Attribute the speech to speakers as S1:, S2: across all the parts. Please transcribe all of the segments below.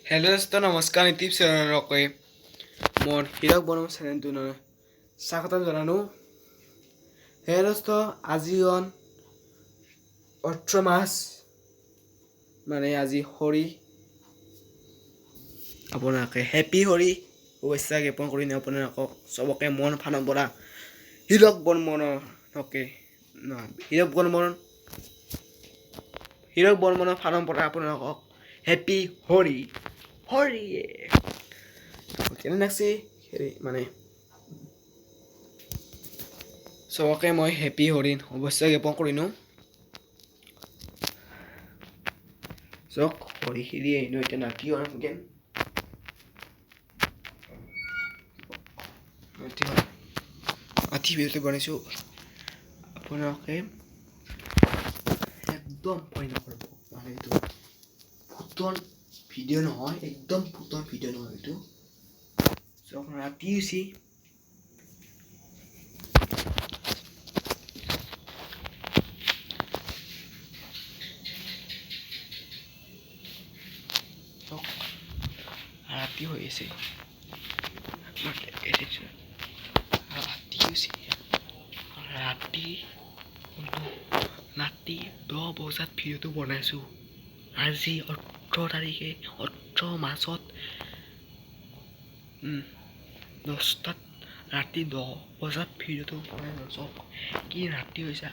S1: Hello' দোস্ত, নমস্কাৰ। YouTube চেনেলকে মোৰ হীৰক বৰ্মন চেনেলটো স্বাগতম জনালোঁ। হে দোস্ত, আজি অন 18 মাৰ্চ, মানে আজি হৰি। আপোনালোকে হেপী হৰি শুভেচ্ছা জ্ঞাপন কৰি আপোনালোকক চবকে মন ফালৰ পৰা হীৰক বৰ্মনকে নহয়, হীৰক বৰ্মন, হীৰক বৰ্মনৰ ফালৰ পৰা আপোনালোকক হেপী হৰি। হৰি কেনে লাগছে হেৰি, মানে চবকে মই হেপী হৰিণ শুভেচ্ছা জ্ঞাপন কৰিলোঁ। চাওক, হৰি খেলি আহিলোঁ। এতিয়া নাতি কেন ৰাতি ভিডিঅ'টো বনাইছোঁ। আপোনালোকে একদম ভয় নকৰিব। মানে এইটো ভূতৰ ভিডিঅ' নহয়, একদম ভূতৰ ভিডিঅ' নহয় এইটো। চাওক, ৰাতি হৈছে। চাওক, ৰাতি হৈ আছে। ৰাতি হৈছে, ৰাতি ৰাতি 10 বজাত ভিডিঅ'টো বনাইছোঁ। আজি 18 তাৰিখে, 18 মাৰ্চত 10টাত, ৰাতি 10 বজাত ভিডিঅ'টো বনাইছোঁ। চাওক কি ৰাতি হৈছে।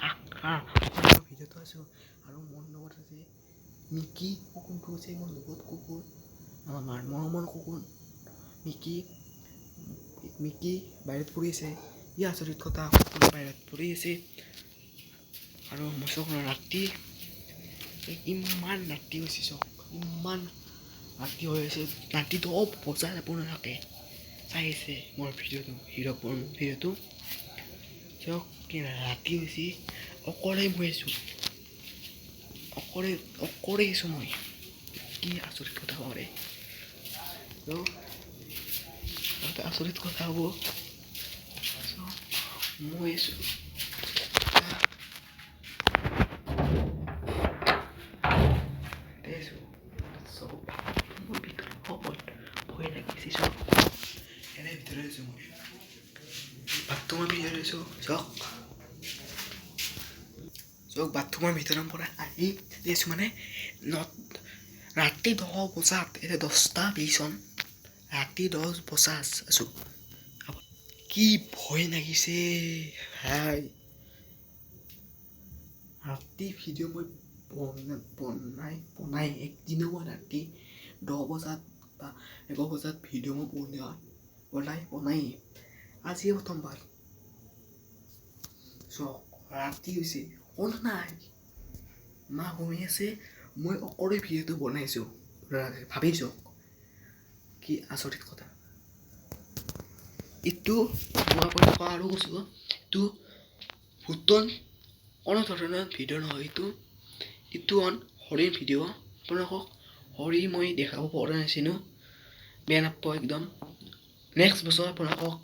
S1: ভিডিঅ'টো আছোঁ আৰু মোৰ লগত আছে মিকি কুকুৰটো আছে মোৰ লগত। কুকুৰ আমাৰ মৰমৰ কুকুৰ মিকি। মিকি বাহিৰত পৰি আছে। ই আচৰিত কথা, কুকুৰ বাহিৰত পৰি আছে। আৰু মই চাওক, ৰাতি ইমান ৰাতি হৈছে। চাওক, ইমান ৰাতি হৈ আছে। ৰাতি 10 বজাত আপোনালোকে চাই আছে মোৰ ভিডিঅ'টো, হীৰক বৰ্মন ভিডিঅ'টো। চাওক কি ৰাতি হৈছে। অকলে মই আছোঁ, অকলে অকলে আছোঁ মই। কি আচৰিত কথা হ'ব পাৰে! আচৰিত কথা হ'ব। মই আছোঁ মোৰ ভিতৰত, ভয় লাগিছে। চাওক, এনে ভিতৰত আছোঁ মই, বাথৰুমৰ ভিতৰত আছোঁ। চাওক চাওক, বাথৰুমৰ ভিতৰৰ পৰা আহি আছোঁ। মানে ৰাতি 10 বজাত, এতিয়া 10টা 20, ৰাতি 10 বজাত আছোঁ। কি ভয় লাগিছে ভাই! ৰাতি ভিডিঅ' মই বনাই বনাই একদিনো মই ৰাতি 10 বজাত বা 11 বজাত ভিডিঅ' মই বনোৱা বনাই বনাই আজিয়ে প্ৰথমবাৰ। চাওক, ৰাতি হৈছে, কোনো নাই, মা ঘুমি আছে, মই অকলে ভিডিঅ'টো বনাইছোঁ। ভাবি চাওক কি আচৰিত কথা এইটো। মই আপোনালোকক আৰু কৈছোঁ, এইটো ভূতৰ কোনো ধৰণৰ ভিডিঅ' নহয়। এইটো এইটো অন হৰিৰ ভিডিঅ'। আপোনালোকক হৰি মই দেখাব পৰা নাছিলোঁ, বেয়া নাপাব একদম। নেক্সট বছৰ আপোনালোকক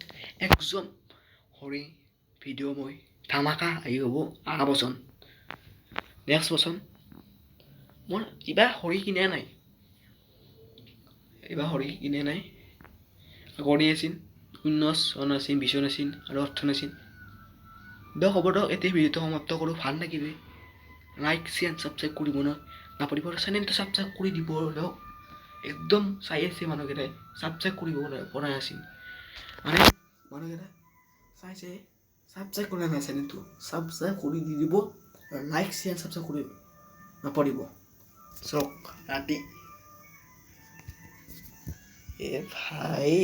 S1: একদম হৰি ভিডিঅ' মই ধামাকা আহি হ'ব অহা বছৰ, নেক্সট বছৰ। মই এইবাৰ হৰি কিনা নাই, এইবাৰ হৰি কিনা নাই। আগৰি আছিল, 19 চন আছিল, 20 আছিল আৰু 18 আছিল। দিয়ক, হ'ব দিয়ক, এতিয়া ভিডিঅ'টো সমাপ্ত কৰোঁ। ভাল লাগিলে লাইক, শ্বেয়াৰ, ছাবস্ক্ৰাইব কৰিব ন নাপাৰিব। চেনেলটো ছাবস্ক্ৰাইব কৰি দিব দিয়ক। একদম চাই আছে মানুহকেইটাই, ছাবস্ক্ৰাইব কৰিব পৰা আছিল। মানে মানুহকেইটাই চাইছে, ছাবস্ক্ৰাইব কৰা নাই। চেনেলটো ছাবস্ক্ৰাইব কৰি দি দিব আৰু লাইক, শ্বেয়াৰ, ছাবস্ক্ৰাইব কৰি নাপাৰিব। চাওক ৰাতি, এ ভাই।